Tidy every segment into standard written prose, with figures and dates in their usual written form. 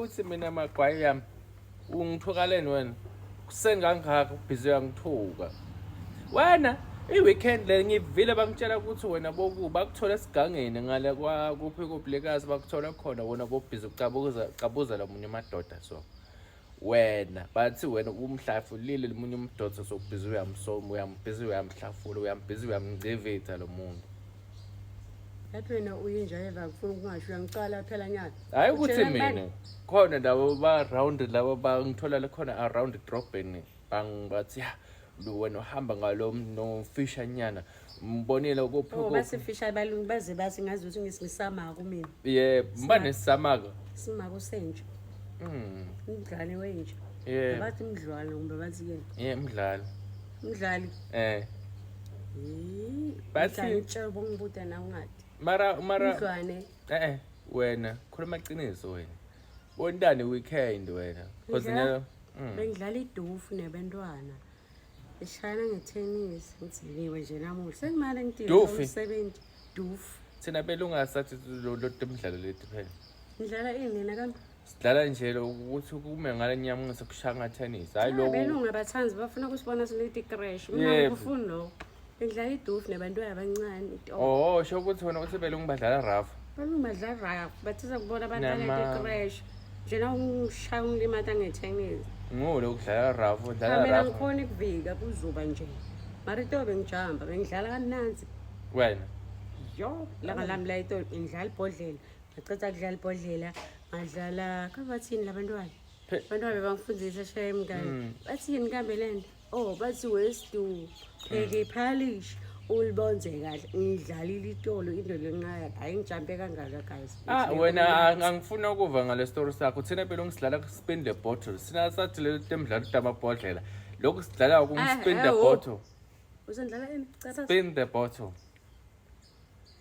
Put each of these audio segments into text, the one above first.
Uthi mina magwayi yami ungithukaleni wena? Kuseni kangaka ubhizi uyangithuka. Wena i-weekend le ngivile bangitshela ukuthi wena boku bakuthola esigangeni ngale kwa kuphi kublekazi bakuthola khona wena bobhizi ucabuza cabuza la munye amadoda so. Wena bathi wena umhlafulile lomunye umdoda so ubhizi uyamsoma uyambhizi uyamhlafula uyambhizi uyamngcivitha lo muntu. Yathi wena uyinja eva kufuna ukungasho uyangicala phela nyana. Hayi ukuthi mina khona labo ba round labo bangithola khona around edrobheni bangibathi ya lo wena uhamba ngalo nofisha nyana mbonile kuphi Oh basifisha abalungu baze bathi ngazi ukuthi ngisisamako mina. Yebo, banesamako. Simako senja. Umdlali wenja. Yebo. Bathi umdlalo kumbe bathi yini? Yebo, umdlalo. Umdlali. Eh. Bathi ngitshela bongibuta na ungathi. Mara mara Umdlwane. Eh eh wena khuluma iqiniso wena. Bontani weekend wena. Because Ngidlala- nyalo Bengidlala idufu nebantwana. Ishayana ngethenisi ngidiniwe nje namuhla. Sengimane ngidiniwe Dufi? umsebenzi. Dufu. Thina belunga sathi lo lo temidlalo lethu phela. Ngidlala ini nina kambe? Sidlala nje lo ukuthi kume ngale nyama ngisekushaya ngathenisi. Hayi lo Belungu abathandi bafuna ukusibona silethi crash. Mina Yebo. ngifuni lokho. Bengidlala idufu nebantwana abancane. ito. Oh, sho ukuthi wena uthi belungu badlala rough. Belungu badlala rough. Bathiza kubona abantwana Nama- crash. Njena ungishaya ungilimata ngethenisi. Ngulo ukudlala rough, udlala Mina rough. ngikhona ukuvika kuzuba nje. Mara ito bengijamba bengidlala kamnandi. Wena. Yo, langa lami la ito ngidlala ibhodlela. Ngaceda kudlala ibhodlela, ngadlala kabathini labantwana. Abantwana bebangifundisa shame guys. Bathini kambe lento? Oh, bathi westu. Pheke phalish. Ulibonze kahle. Ngidlalile itolo into lenqaya. Hayi ngijampe kangaka guys. Ah wena angifuna ukuva ngale story sakho. Thina phela ngisidlala ku spin the bottle. Sina sathi le temidlalo tamabhodlela. Lokhu sidlala ku Ah, spin the eh, wo. bottle. Uzondlala ini? Cha Spin the bottle.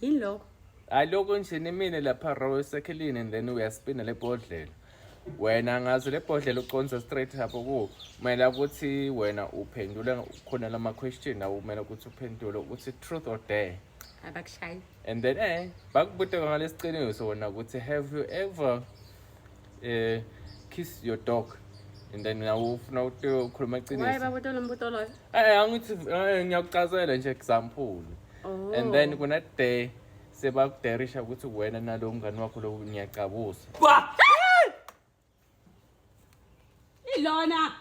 Yini lokho? Hayi lokho nje nimine lapha row esekhelini and then uyaspina le bhodlela. Wena ngazi le bhodlela uconsa straight lapho ku kumele ukuthi wena uphendule khona lama question awumele ukuthi uphendule ukuthi truth or dare. Abakushayi. And then bakubuta ngalesiciniso wena ukuthi have you ever kiss your dog and then nawe ufuna ukuthi ukhuluma Why iqiniso. babuta lo mbuto loyo? Angithi ngiyakuchazela nje example. Oh. And then kuna day sebakuderisha ukuthi wena nalo mngani wakho lo niyacabuza. Ilona.